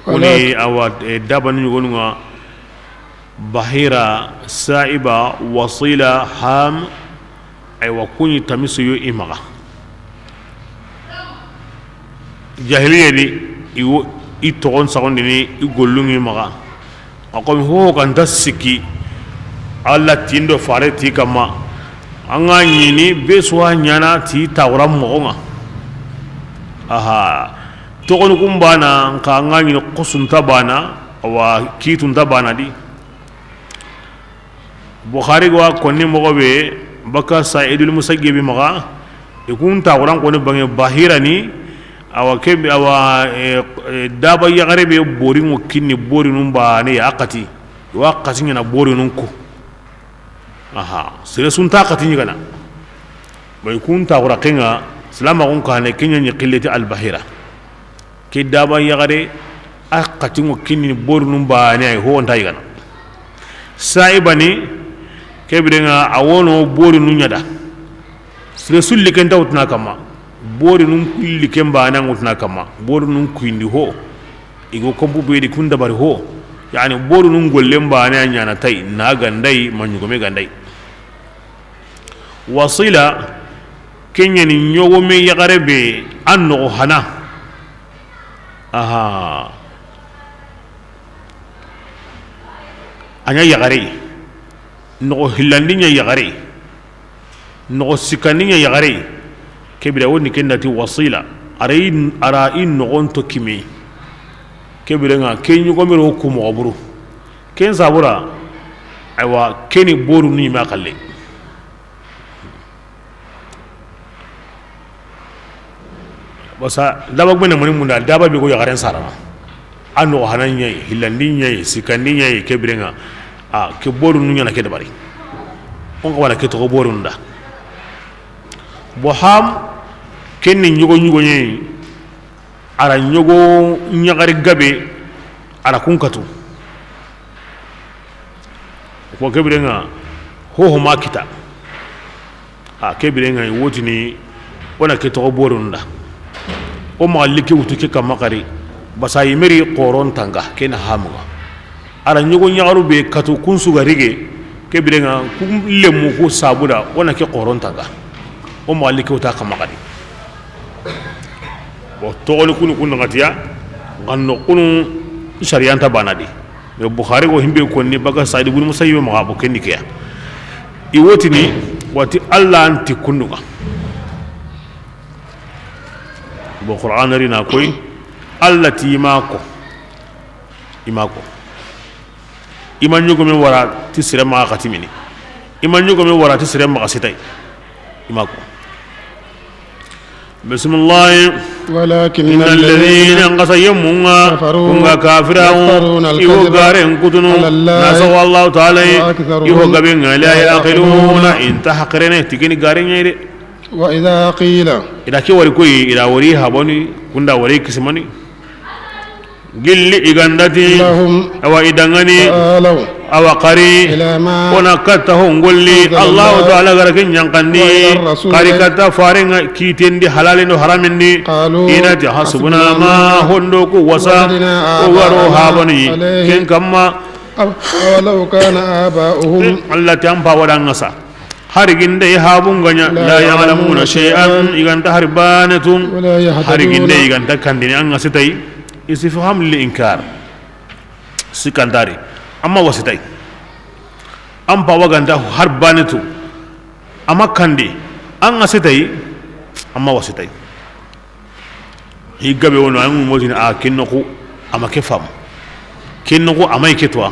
ولا Kuni awa, e, dabani ɲugonu ŋa. Bahira, saiba, wasila, ham. Aywa, kuɲi tamisu yo i maxa. Jahiliya di, i wo, i toxon saxondini i gollun ŋi maxa. A komi ho ganta sikki, Alla tindo fare ti kamma. An ga ɲini be suwa ɲana ti tawura moxo ŋa. Aha. Toxoni kun bana, nka an ga ɲini xosunta bana, awa kitunta bana di. Buxari ga wa konni moxo be, baka Saidul Musayyibi maxa, i kun ta Quran koni bange bahira ni, awa kebe, awa, e, e, daba yaxare be borinŋo kinni borinun bane ya xati, wa xati ɲana borinun ko. Aha, sere sunta xati ɲigana. Bay kun ta Quran kenga, silama kun kane kenya ni qillati al bahira. Ke daba yaxare, a xatinŋo kinni borinun bane ay ho nta yigana. Saibani, kebirenga a wono borinu ɲada. Sire sulli ken tawtuna kamma. Borinun kulli ken bane ngutuna kamma. Borinun kuindi ho. Igo kompu bedi kun dabari ho. Yani borinun gollen bane a ɲana tay, na gandai, ma ɲugome gandai. Wasila, kenyani ɲogome yaxare be, an noxo hana. Aha. A ɲa yaxare. Noxo hillandi ɲa yaxare. Noxo sikkandi ɲa yaxare. Kebira woni ken dati wasila. Ara i, ara i noxon to kimi. Kebirenga, ke ɲogome ro ku moxo buru. Ken sabura, aywa, keni boru ni ma xalle. Basa daba gbene mani munda, daba be go yaxaren sarana. A noxo hana ɲayi, hillandi ɲayi, sikkandi ɲayi, kebirenga. A ke borinu ɲana ke dabari. On xa wana ke toxo borinu da. Bo ham, kenni ɲogo ɲogo ɲayi. Ara ɲogo ɲaxari gabe, ara kun katu. Ko kebirenga, hoho ma kita. A kebirenga, i wotini, wona ke toxo borunda. O maxa like wutu ke kamma xari, basa yimeri xoron tanga, kena hamuga. Ara ɲogo ɲaxaru be katu kun suga rige, kebirenga, kun lemu ku sabuda, wona ke xoron tanga. O maxa like wuta kamma xari. Bon, toxoni kunu kun naxatiya, nxan no kunu sariyanta bana di. Mais Buxari go himbe konni baga Said ibn Musayyib maxa bo kenni keya. I wotini wati Alla anti kunduga. Bon, Qur'an ri na koy, Alla ti i ma ko. I ma ko. I ma ɲogome wara ti sire maxa xatimini. I ma ɲogome wara ti sire maxa sitay. I ma ko. Bismillah. ولكن الذين Nxa sa yemunga, كفروا kunga kafira, يفترون i wo الكذب garen kutunu, على الله na sawa Allahu taala, وأكثرهم i ho gabe nga, لا يعقلون inta haqirene, tikini garen ɲayi de. وإذا قيل Ida ke wari koyi, ida wari haboni, kunda wari kisimani. Gilli i gandati, لهم awa i dangani, تعالوا awa xari, إلى ما wona katta ho ngolli, أنزل الله Allahu taala gara ke ɲankandi, وإلى الرسول xari katta farenga kitendi, halalendo haramindi, قالوا i nati, حسبنا hasbuna ma, hondo ku wasa, وجدنا o garo آباءنا habani, عليه ken kamma. أولو كان آباؤهم Alla ti an pa wada ngasa. Hari ginde habun gaɲa, لا la يعلمون ya'lamuna shay'an, شيئا i ganta hari bane tu. ولا يهتدون Hari ginde i ganta kandini, an ga sitay, istifham lil inkar. Sikandari. Amma wasitay. An pa wa ganta hari bane tu. Amma kandi, an ga sitay, amma wasitay. Hi gabe wono, an motini a kinno ku, ama ke fam. Kinno ku, ama ke tuwa.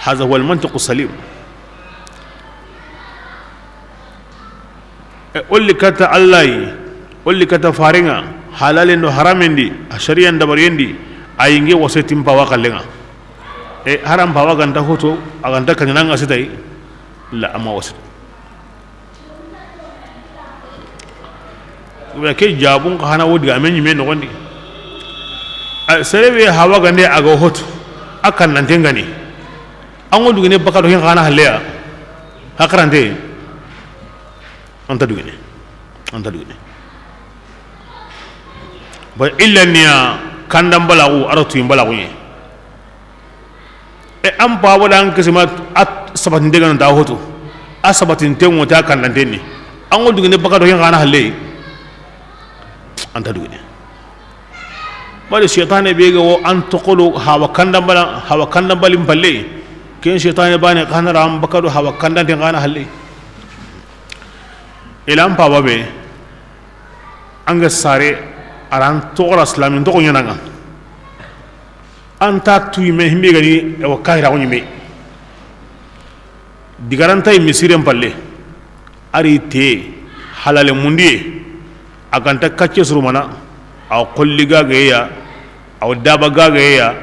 هذا هو المنطق السليم. E, olli kata Alla yi, olli kata farenga, halalen do haramendi, a shari'an dabariyendi, a yinge wasetin pa wa kallenga. E, haram pa wa ganta hoto, a ganta kanina nga sitay, la ama wasit. Ke jaabun xa na wo digaame ɲi me noxondi. A, sere be hawa gande a ga hotu, a kannanten ga ni. An ŋo dugene baka do ken xa na halleya. Hakarante. An ta dugene. An ta dugene. Ba illa niya kandan balaxu, a ra tuyin balaxu ɲe. E an paba da an kisima a sabatinte ga na ta hotu. A sabatinten ŋo ta kannanten ni. An ŋo dugene baka do ken xa na halle. An ta dugene. Bari seytaane be ga wo an toxo do hawa kandan bala, hawa kandan balin palle. Ken seytaane baane xa na ra an baka do hawa kandanten xa na halle. Ila an paba be, an ga sare, a ra an toxo ra silaamin toxo ɲaana ŋa. An ta tu yi me himbe ga ni, e wa kahira ko ɲi me. Digaranta yi misiren palle. A ri te halale mundiye. A ga nta kacce surumana. A wa xolli gagaye ya. A wa daba gagaye ya.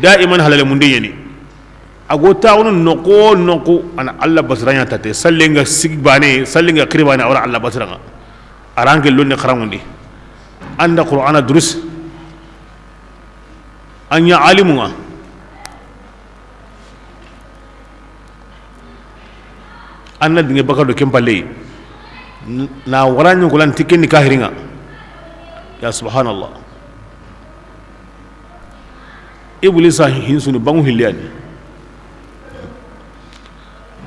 Daiman halale mundiye ni. A go taxunu noxo noxo, a na Alla basira ɲa tate, sallen ga sigi baane, sallen ga xiri baane, a wa ra Alla basira ŋa. A ra an ke lonni xaranŋundi. An da Qur'ana durus. An ɲa alimu ŋa. An na dinge baka do ken palle. Na wara ɲi ko lan ti ken ni kahiri ŋa. Ya subhanallah. Iblisa hinsuni bangu hilliyani.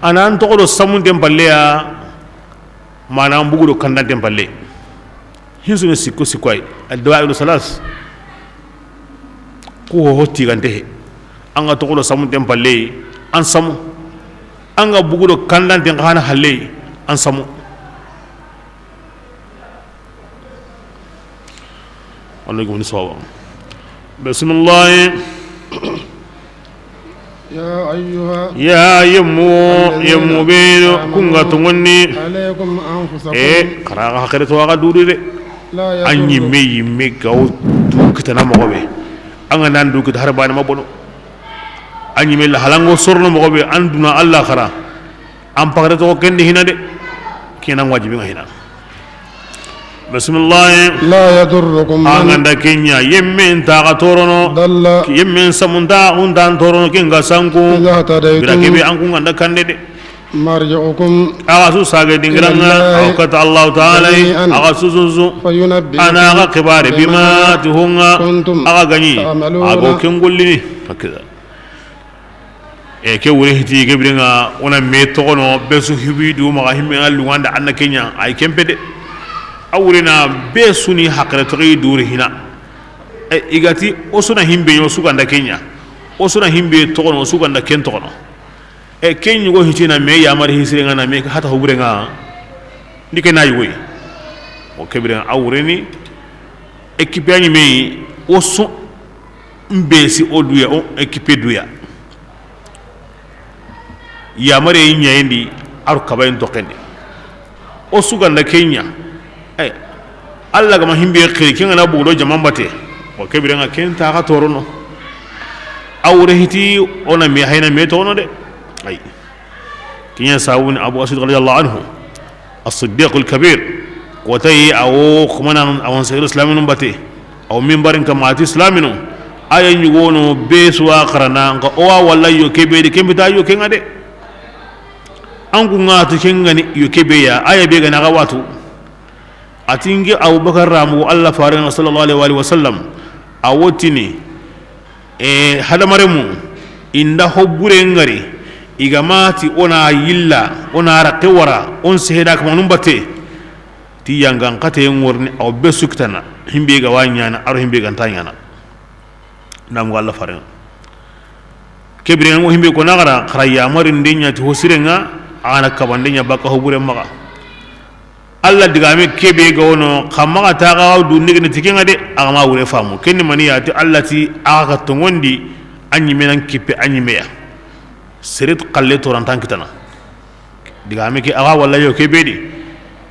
A na an toxo do samunten palle ya, ma na an bugu do kandanten palle. Hinsuni sikko sikko ay. Ad-dawa'inu salas. Ku ho ho tigante he. An ga toxo do samunten palle, an samu. An ga bugu do kandanten xa na halle, an samu. Wala gumni sawa. Bismillah. يا أيها Ya yemmu, الذين yemmu be آمنوا kun ga tongonni. عليكم أنفسكم E, xara ga hakere to ga duri de. لا An يضركم yimme, yimme gaw du kitana moxo be. An ga nan du kita har baane ma bono. An yimme la halango sorno moxo be, an duna Alla xara. An pagare toxo ken di hina de. Kenan wajibi ŋa hina. Bismillah. لا يضركم An من ga nda ken ɲa, yemme nta xa torono. ضل Yemme samunta, unta an torono, ken ga sanku. إذا اهتديتم Bira kebe an kun ga nda kande de. مرجعكم Axa su sage dingiran ŋa, إلى الله axa kata Allahu Taala, جميعا axa su su su. فينبئكم A na axa xibaare, بما bima ti ho ŋa, كنتم axa ga ɲi, تعملون axa ga ken gollini. Hakida. E ke wure hiti ke biren ŋa, o na me toxono, be su hibi du maxa himme ŋa lunganda an na ken ɲa, ay kempe de. A wure na be su ni hakere toxi duri hina. E, i ga ti, o su na himbe ɲo su ga nda ken ɲa. O su na himbe toxono, o su ga nda ken toxono. E, ken ɲugo hiti na me yamari hisire ŋa na me hata ho bure ŋa. Ndi ke na yugo yi. O ke biren ŋa a wure ni, équipe ya ɲi me yi, o su N be si o duya, o équipe duya. Yamare yi ɲayendi, aro kabayen toxendi. O su ga nda ken ɲa. Ay, Alla ga ma himbe xiri, ken ga na bugu do jaman bate. O ke biren ŋa ken ta xa torono. A wure hiti, o na me hayna me toxono de. Ay. Ken ɲa sawuni Abu Aswad radiyallahu anhu, As-Siddiqul Kabir, ko tayi a wo xumana, a wo n seyru silaminu bate, a wo minbarin kama a ti silaminu, a ya ɲugono be su wa xarana, nxa o wa walla yo ke be di, ken bita yo ke ŋa de. An ku ŋa tu ken ŋa ni yo ke be ya, a ya be ga na ga watu. A ti nge Abubakar ramu Alla faren ŋa sallallahu alaihi wa sallam, a wo tini, e, hadamaremu, i nda ho bure ŋari, i ga ma ti o na yilla, o na raqe wara, o n seheda kama nun bate, ti yangan xate ŋorni, a wo be su kitana, himbe ga wa ɲana, aro himbe ga nta ɲana. Namu Alla faren ŋa. Ke biren ŋa himbe ko na xara, xara yamari nde ɲa ti ho siren ŋa, a na kabande ɲa baka ho bure maxa. Alla digame ke be ga wono, xa maxa ta ga du nege ne ti ken ŋa de, a ga ma wure famu. Ken ni mani ya ti Alla ti a ga tongondi, a ɲi me nan kippe, a ɲi me ya. Seret xalle torantan kitana. Digame ke a ga walla yo ke be di.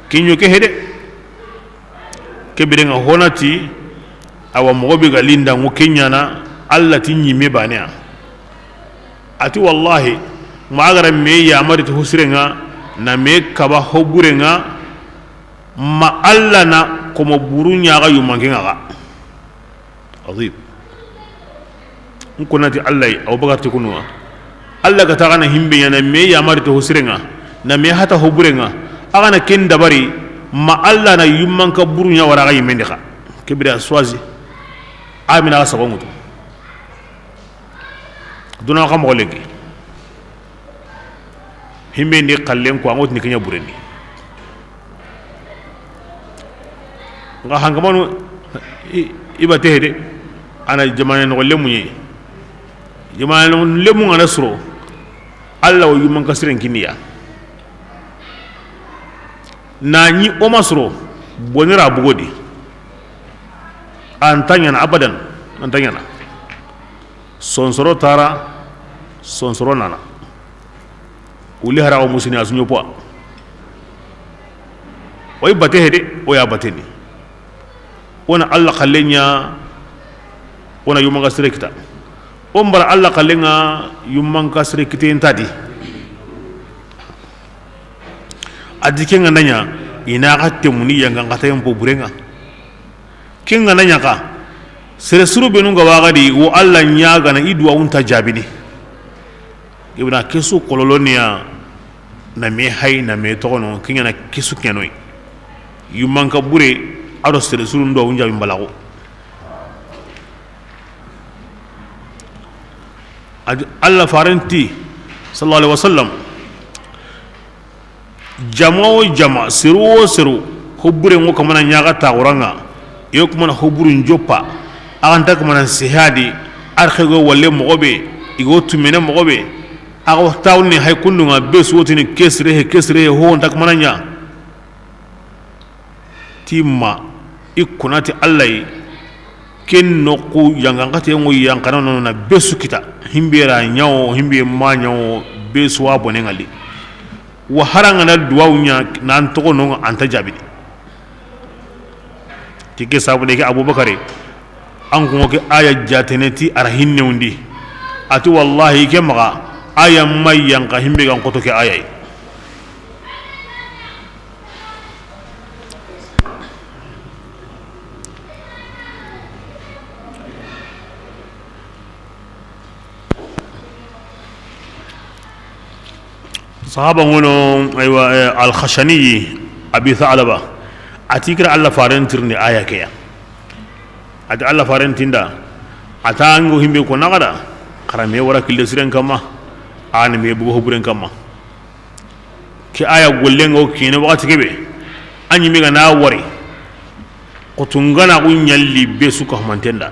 Ken yo ke hede. Ke biren ŋa ho na ti, a wa moxo be ga linda ŋo ken ɲana, Alla ti ɲi me bane ya. A ti wallahi, ma a ga ra me yamari ti ho siren ŋa, na me kaba ho bure ŋa, Ma Alla na komo buru ɲa xa yummanke ŋa xa. Azim. N ko na ti Alla yi, Abubakar ti kunuwa. Alla ga ta xa na himbe ɲa na me yamari to ho siren ŋa, na me hata ho buren ŋa, a xa na ken dabari, ma Alla na yummanka buru ɲa wara xa yimendi xa. Ke bire a suwasi. A mina xa sago ŋutu. Duna xa moxo lenki. Himbe ndi xallen ko, a ŋo tini ke ɲa burendi. Nga hankamanu i, i ba tehe de, a na jamaane noxo lemu ɲi. Jamaane noxo lemu ŋa na suro, Alla wo yummanka siren kiniya. Na ɲi o ma suro, bonira bugodi. An ta ɲaana abadan, an ta ɲaana. Sonsoro tara, sonsoro nana. Wuli hara o musini a su ɲo poa. O yi bate hede, o ya bateni. O na Alla xalle ɲa, o na yummanka sire kita. O mbara Alla xalle ŋa yummanka sire kite nta di. A di ke ŋa na ɲa, i na xa temuni yanga n xata yampo buren ŋa. Ke ŋa na ɲa xa, sere suru benu ga wa ga di, wo Alla ɲa ga na i duwawun ta jaabini. Ibna kesu kololoniya, na me hay, na me toxono, ke ŋa na kesu kenoy. Yummanka bure, a do sere suru n duwawun jaabi mbalaxu. Ad-, Alla farenti, sallallahu alaihi wasallam, jama wo jama, seru wo seru, ho bure ŋo kamana ɲaga taxuranŋa, yo kamana ho buru n joppa, a xa nta kamana sehadi, arxe go walle moxo be, i go tumene moxo be, a xa tawni hay kundunŋa be su wotini kesire he, kesire he, ho nta kamana ɲa. Ti ma i kunati Alla yi, ken noxu yanganxate ŋo yanxana nono na be su kita, himbe ra ɲawo, himbe ma ɲawo, be su wa bone ŋali. Wa hara ŋa na duwawu ɲa nan toxo no ŋa an ta jaabini. Ti ke sabu de ke Abubakari, an ko ke aya jatene ti a ra hinne wundi. A ti wallahi ke maxa aya ma yanxa himbe ga n xoto ke aya yi. Sahaba ŋono, aywa, eh, Al-Khashaniyi, Abi Tha'laba, a ti kira Alla faren tirindi aya ke ya. A ti Alla faren tinda, a ta ŋo himbe ko naxada, xara me wara kille siren kamma, a ni me bugo ho buren kamma. Ke aya gollen ŋo kine waxati kebe, a ɲi me ga na wari, xotungana xu ɲalli be su ka humanten da,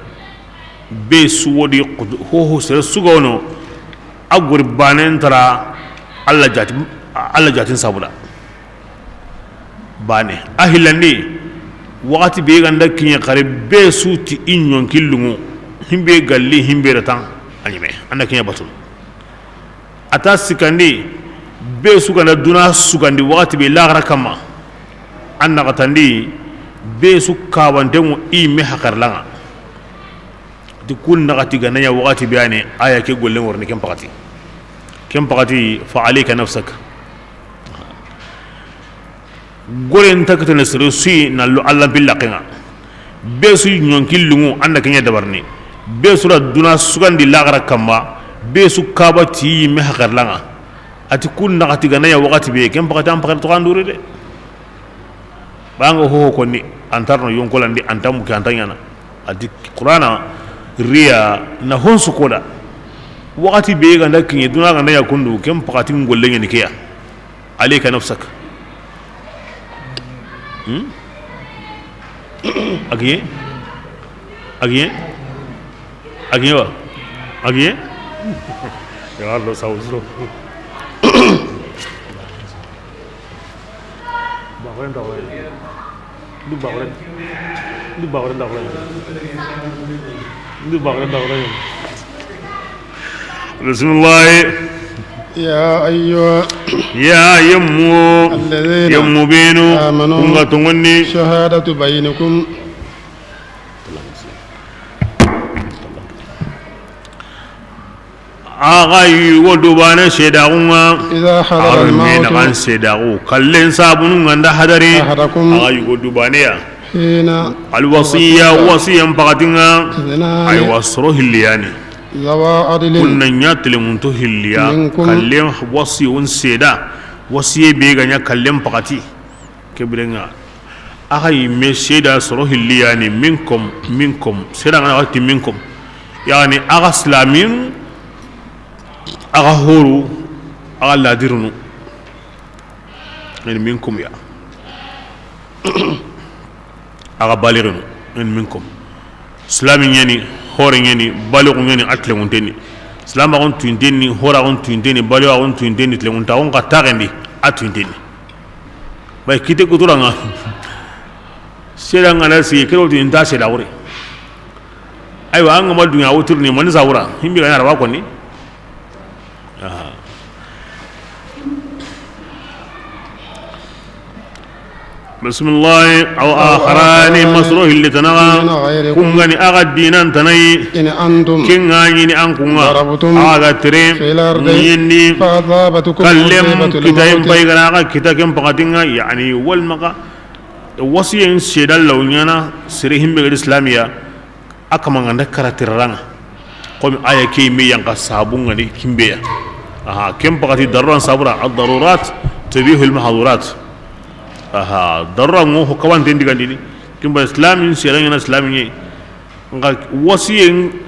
be su wodi xotu, ho ho sere su ga wono, a gori banen tara Alla jati, Alla jatin sabuda. Bane a hillandi, waxati be ga nda kiɲe xare be su ti i ɲonki lunŋu, himbe galli, himbe ratan, a ɲi me, an da kiɲe batun. A ta sikandi, be su ga nda duna sugandi waxati be laxara kamma, an naxatandi, be su kabantenŋu i me hakarlanŋa. Ti kun naxati ga na ɲa waxati be yani, aya ke gollen worni ken paxati. Ken paxati, fa alayka nafsak. Gore nta kitene sere su yi na lo Alla billa kenŋa. Be su ɲonki lunŋu an da kiɲe dabarni. Be su ra duna sugandi laxara kamma. Be su kaba ti me hakarlanŋa. A ti kun naxati ga na ɲa waxati be, ken paxati an paxati to xandure de. Banga ho ho konni, an tarno yonkolandi, an tamu ke an ta ɲana. A ti Qur'ana riya na honsu koda. Waxati be ga nda kiɲe duna ga nda ɲa kundu, ken paxati n gollen ɲa ni ke ya. Alayka nafsak. Hmm? Agiye? Agiye? Agiye wa? Agiye? Ya Allah, sawu zuro. Baxoren da xoren. Ndu baxoren. Ndu baxoren da xoren. Ndu baxoren da xoren. Bismillah. يا أيها Ya yemmu. الذين Yemmu benu. آمنوا Kunga tongonni. شهادة بينكم. Axa yugo dubane seedaxun ŋa. إذا حضر الموت. Axa me naxan seedaxu kallen sabunun ŋa nda hadari. أحدكم. Axa yugo dubane ya. حين الوصية. Wasiya, wasiyen paxatin ŋa. اثنان. Aywa, soro hilli ya ni. ذوا عدل. Kun na ɲa telemunto hilli ya. منكم. Kallen wasiyun seeda. Wasiye be ga ɲa kallen paxati. Ke biren ŋa, axa yimme seeda soro hilli ya ni, minkum, minkum, seeda ŋa na waxati minkum, yani axa silamin, axa horu, axa ladirunu, yani minkum ya, axa balirunu, yani minkum. Silami ɲeni, hore ɲeni, baliku ɲeni, a tilenŋuntenni. Silamaxun tuyintenni, horaxun tuyintenni, baliwaxun tuyintenni, tilenŋuntaxun xa taxendi, a tuyintenni. Bay kite kuturanŋa. Seeda ŋa na sigi, kero ti nta seeda wure. Aywa, an ga ma dunya wuturni, mani sa wura, himbi ga na rawa konni. Aha. Bismillah. أو آخران, masoro hilli tana ŋa, من غيركم. Kun ga ni axa dinan tana yi. إن أنتم. Ken ga ɲi ni an kun ŋa. ضربتم. Axa ga tere. في الأرض. Ɲendi. فأصابتكم. Kallem. مصيبة الموت. Kitayen pay ga na axa kita ken paxatin ŋa, yani, wal maxa. Wasiyen seedan law ɲaana sere himbe ga di silamiya. A kama ŋa nda karatiraranga. Komi aya ke me yanka sabu ŋa ni kimbeya. Aha, ken paxati daruran sabura, الضرورات تبيح المحظورات. Aha, darura ŋo ho kawanten digandini. Kimba islamin sere ɲaana islamin ɲe. Nga wasiye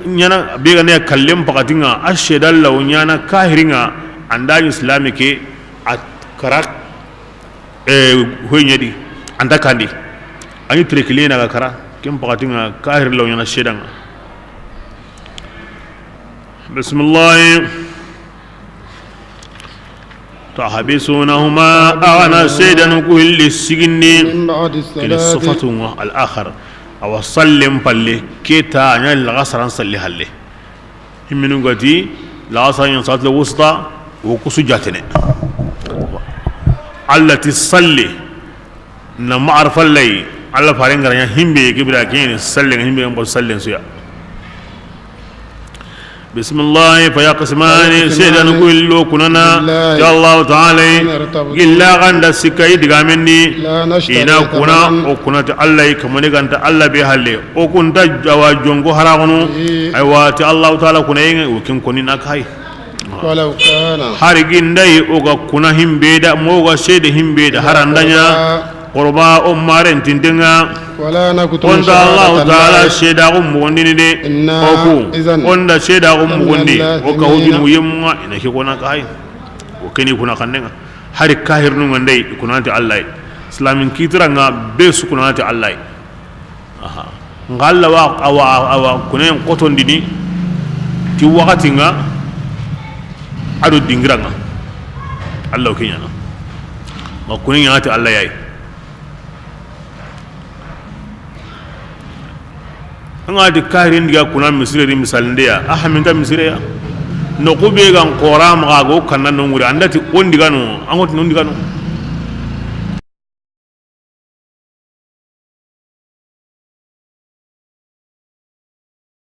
ɲaana be ga ne kallen paxatin ŋa, a seedan law ɲaana kahirin ŋa, anda ni islami ke a kara. E, hoy ɲedi, anta kandi. Ani trekilina ga kara, ken paxatin ŋa kahir law ɲaana seedan ŋa. Bismillah. تحبسونهما, axa na seedanu ku hilli sigindi. من بعد الصلاة. Kini sofatu ŋa, al akhar. Awa sallen palle, keta ɲa laxasaran salli halle. Himminu ga ti, laxasaran ɲa salatul wusta, wo kusu jatene. Alla ti salli, na ma'arfa lay, Alla faren ga ra ɲa himbe, kibira kini sallen, himbe, mbo sallen suya. Bismillah, فيقسمان, seedanu ku hillo kunana, بالله, ya Allahu ta'ala, إن ارتبتم, gilla ganda sikka i digamendi, لا نشتري, ina kuna, ثمنا, o kunati Alla, kamani ganta Alla be halle, o kunta jawa jongo haragono, به, aywa, ti Allahu ta'ala kuna yenge, o kin koni na kai. ولو كان. Hari gindayi o ga kuna himbe da, mo ga seede himbe da, harandanya. قربى. Qurba o maren tintenga. ولا نكتم. Onda Allahu ta'ala seedaxu mugundini de. إنا. Oku. إذا. Onda seedaxu mugundi. لمن الآثمين. O ka hujunu yemma ina ke kona kai. O keni kuna kannenga. Hari kahirnu ŋa ndey kunanti Alla. Islamin kitiranga be su kunanti Alla. Aha. Nga Alla wa, awa, awa, kunen kotondini ti wakati nga ado dingira nga. Alla o kiɲana. Ma kunen ɲanati Alla yayi. Anga di kahirin diga kuna misire di misalindeya, a haminta misireya. No ku be gan qora ma ga go kanna no ngure andati on digano, an goti non digano.